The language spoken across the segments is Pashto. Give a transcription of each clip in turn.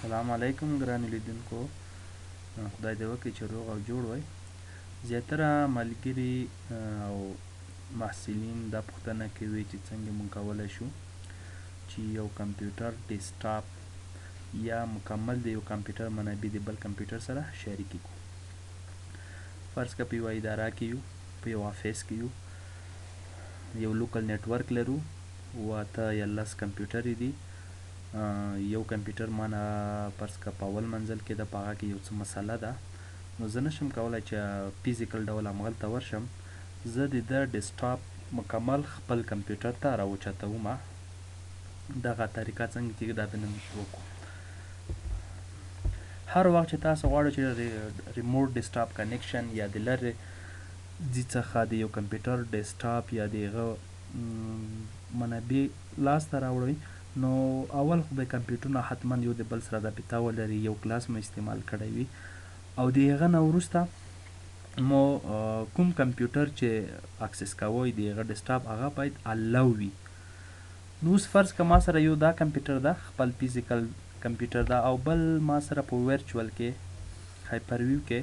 سلام علیکم ګرانو لیدونکو، خدای دې وکړي چې روغ او جوړ وئ. زیاتره ملګري او محصلین دا پوښتنه کوي چې څنګه موږ کولی شو چې یو کمپیوټر ډیسکټاپ یا مکمل د یو کمپیوټر منابع د بل کمپیوټر سره شریکې کړو. فرض که په یوه اداره کې یو، په یو آفیس کې یو، یو لوکل نټورک لرو، 8 یا 10 کمپیوټر دي. یو کمپیوټر مانه فرض که په اول منزل کې ده، په هغه کې یو څه مسله ده، نو زه نشم کولی چې فزیکل ډول همغلته ورشم. زه د ده ډیسکټاپ مکمل خپل کمپیوټر ته راوچتوم. دغه طریقه څنګه کېږي دا به نن وکړو. هر وخت چې تاسو غواړئ چې ریموټ ډیسکټاپ کنیکشن یا د لرې ځي څخه د یو کمپیوټر ډیسکټاپ یا د هغه منابع لاسته راوړئ، نو اول خو به کمپیوټرونه حتما یو د بل سره رابطه ولري، یو کلاس مو استعمال کړی وي، او د هغه نه وروسته مو کوم کمپیوټر چې اکسس کوئ د هغه ډیسکټاپ هغه باید allow وي. نو اوس فرض که ما سره یو دا کمپیوټر ده، خپل فزیکل کمپیوټر ده، او بل ما سره په ورچوال کې هایپر ویو کې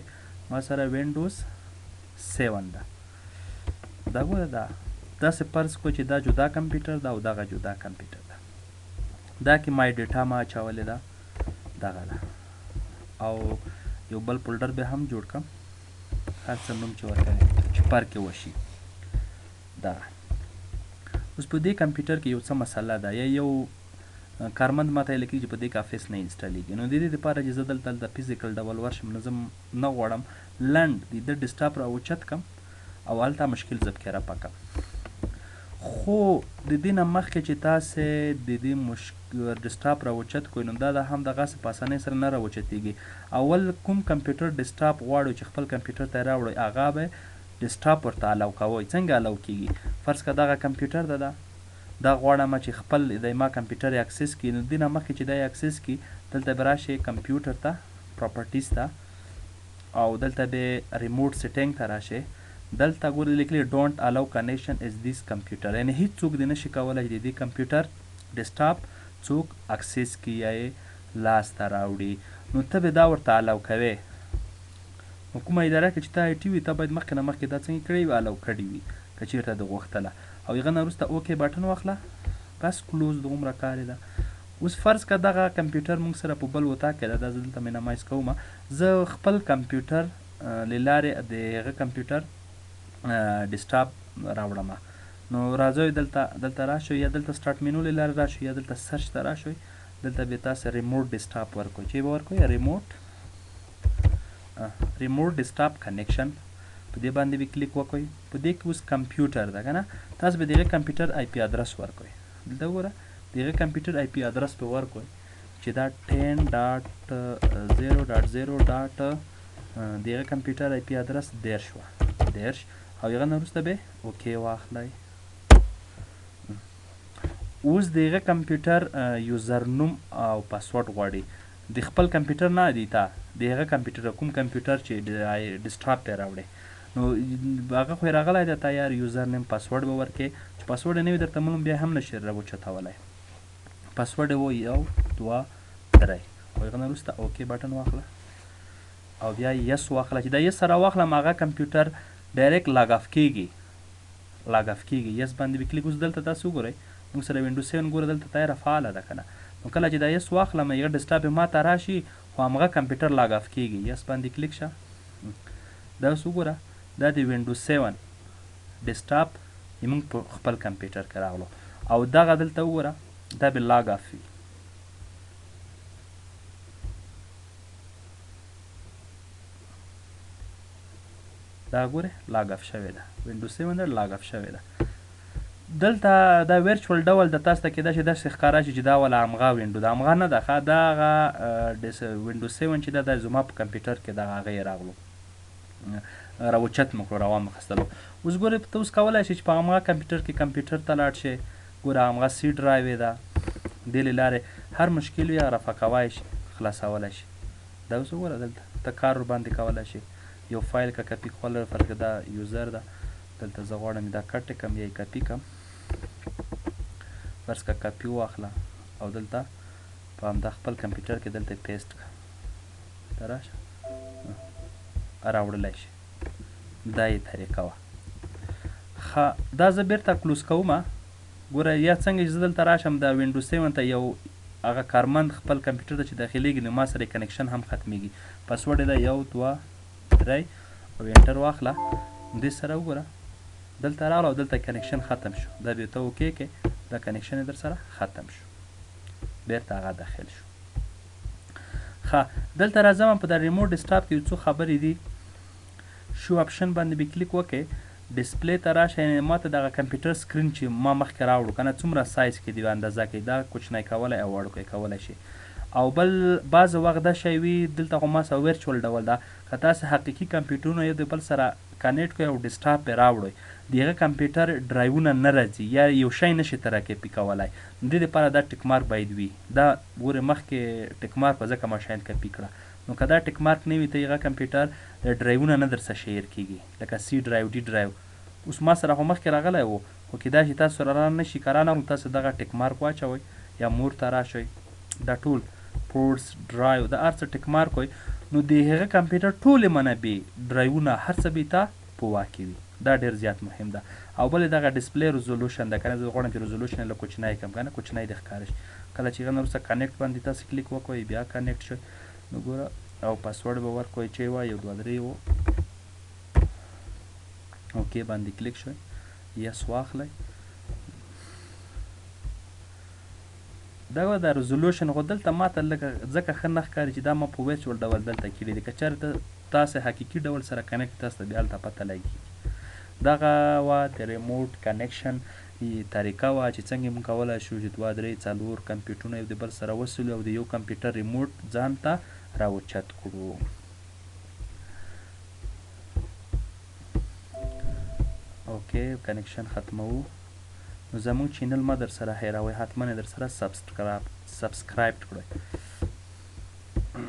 ما سره وینډوز 7 ده. دا ګوره، دا داسې فرض کړو چې دا جدا کمپیوټر ده او دغه جدا کمپیوټر ده. دا کې مای ډیټا ما اچولې ده، دغه ده، او یو بل فولډر به هم جوړ کړم، هر څه نوم چې ورکوي چې فرق یې وشي. دغه اوس په دې کمپیوټر کې یو څه مسله ده، یا یو کارمند ماته یې لیکلي چې په دې کې آفیس نه انسټالیږي. نو د دې دپاره چې زه دلته هلته فزیکل ډول ورشم، نو زه نه غواړم لنډ د ده ډیسکټاپ را اوچت کړم او هلته مشکل زه پکې رفع کړم. خو د دې نه مخکې چې تاسې د دې ډیسکټاپ را اوچت کړئ، نو دا هم دغسې په اسانۍ سره نه را اوچتېږي. اول کوم کمپیوټر ډیسکټاپ غواړو چې خپل کمپیوټر ته یې راوړئ، هغه به ډیسکټاپ ورته allow کوئ. څنګه allow کېږي؟ فرض که دغه کمپیوټر ده، دا غواړم چې خپل د ما کمپیوټر یې اکسس کړي. نو دې نه مخکې چې دا یې اکسس کړي، دلته به راشي کمپیوټر ته، پراپرټیز ته، او دلته به ریموټ سیټینګ ته راشي. دلته ګورئ لیکلي don't allow connection is this computer، یعنې هیڅوک دې نشي کولی چې د دې کمپیوټر ډیسکټاپ څوک اکسس کړي یا یې لاسته راوړي. نو ته به دا ورته allow کوې. نو کومه اداره کې چې ته آی ټي وي، ته باید مخکې نه مخکې دا څنګه کړی وي، allow کړی وي که چېرته دې غوښتله. او هغه نه وروسته okay button واخله، بس close، دغومره کار یې ده. اوس فرض که دغه کمپیوټر موږ سره په بل اتاق کې ده، دا زه دلته minimize کوم، زه خپل کمپیوټر له لارې د هغه کمپیوټر ډیسکټاپ راوړم. نو راځئ دلته راشئ، یا دلته start menu له لارې راشئ، یا دلته search ته راشئ. دلته به تاسو ریموټ ډیسکټاپ ورکوئ. چې به ورکوئ ریموټ ډیسکټاپ کنیکشن، په دې باندې به کلیک وکړئ. په دې کې اوس کمپیوټر ده که نه، تاسو به د هغه کمپیوټر آی پي ادرس ورکوئ. دلته وګوره، د هغه کمپیوټر آی پي ادرس به ورکوئ چې دا 10.0.0. د هغه کمپیوټر آی پي ادرس 30 وه، 30، او هغه نه وروسته به okay واخلئ. اوس د هغه کمپیوټر user نوم او پاسورډ غواړي، د خپل کمپیوټر نه دی، تا د هغه کمپیوټر کوم کمپیوټر چې ډیسکټاپ یې راوړی، نو هغه خو یې راغلی دی تیار. user name password به ورکړې، چې پاسورډ یې نه وي درته معلوم بیا هم نشي راوچتولی. پاسورډ یې و 1 2 3، او هغه نه وروسته okay button واخله او بیا yes واخله. چې دا yes سره واخلم، هغه کمپیوټر direct log off کیږي، log off کیږي. yes باندې به کلیک. اوس دلته تاسو وګورئ، موږ سره وینډوز 7 ګوره دلته تیاره فعاله ده که نه. نو کله چې دا yes واخلم، هغه ډیسکټاپ یې ماته راشي، خو همغه کمپیوټر log off کیږي. yes باندې کلیک شه. دا اوس وګوره، دا د وینډوز 7 ډیسکټاپ موږ په خپل کمپیوټر کې راغلو، او دغه دلته وګوره دا به log off وي. دا ګوره log off شوې ده، وینډوز 7 ده log off شوې ده. دلته دا virtual ډول د تاسو ته کېدای شي داسې ښکاره شي چې دا ولا همغه وینډو ده، همغه نه ده. ښه، دا هغه وینډوز 7 چې ده، دا زما په کمپیوټر کې دغه هغه یې راغلو، راوچت مو کړو، راوامو خستلو. اوس ګورئ ته اوس کولی شې چې په همغه کمپیوټر کې کمپیوټر ته لاړ شې. ګوره همغه C drive یې ده، دې له لارې هر مشکل وي هغه رفع کوی شي، خلاصولی شي. دا اوس وګوره دلته ته کار ورباندې کولی شې. یو فایل که کپي کول، فرض کړه دا user ده، دلته زه غواړم دا cut کړم یا یې کپي کړم. فرض که کپي واخله او دلته په همدا خپل کمپیوټر کې دلته paste کړه، ته راشه راوړلی شي. دا یې طریقه وه. ښه، دا زه بیرته close کوم. ګوره یا څنګه چې زه دلته راشم د وینډوز 7 ته یو هغه کارمند خپل کمپیوټر ته چې داخلېږي نو ما سره یې connection هم ختمېږي. پاسورډ یې ده 1 2 3 او enter واخله. دې سره وګوره دلته راغله او دلته connection ختم شو. دا بیا ته okay کې، دا connection یې در سره ختم شو، بیرته هغه داخل شو. ښه، دلته راځم په دا remote desktop کې یو څو خبرې دي. show option باندې به کلیک وکړئ، display ته راشه، یعنې ما ته دغه کمپیوټر screen چې ما مخکې راوړو که نه څومره سایز کې دی اندازه کوي، دا کوچنی کولی او وړوکی کولی شي. او بل بعضې وخت دا شی وي، دلته خو ما سره virtual ډول ده، که تاسې حقیقي کمپیوټرونه یو د بل سره connect کړئ او ډیسکټاپ یې راوړئ، د هغه کمپیوټر ډرایوونه نه راځي یا یو شی نه شي تر کپي کولی، نو دې دپاره دا tick mark باید وي. دا ګورې مخکې tick mark وه ځکه ما شیان کپي کړه، نو که دا tick mark نه وي ته هغه کمپیوټر ډرایوونه نه درڅه share کېږي، لکه C drive D drive. اوس ما سره خو مخکې راغلی و، خو کېدای شي تاسو سره را نه شي، که رانه تاسو دغه tick mark واچوئ یا more ته راشئ، دا ټول ports drive دا هر څه tick mark وي، نو د هغه کمپیوټر ټولې منابع ډرایوونه هر څه به تا په واک کې وي. دا ډېر زیات مهم ده. او بل دغه display resolution ده، که نه زه غواړم چې resolution یې لږ کوچنی کړم، که نه کوچنی دې ښکاره شي. کله چې هغه نه وروسته connect باندې تاسو کلیک وکړئ، بیا connect شئ، نو ګوره او پاسورډ به ورکړئ چې وه 1 2 3 و okay باندې کلیک شئ، yes واخلئ. دا د resolution خو دلته ماته لږه ځکه ښه نه ښکاري چې دا ما په virtual ډول دلته کړي دي، که چېرې ته تاسې حقیقي ډول سره connect تاسو ته بیا هلته پته لګېږي. دغه وه د remote connection طریقه وه چې څنګه موږ کولی شو چې 2 3 4 کمپیوټرونه یو د بل سره وصلو او د یو کمپیوټر ریموټ ځان ته راوچت کړو. okay connection ختموو. نو زموږ channel مه در سره هېروئ، حتما یې در سره subscribe کړئ.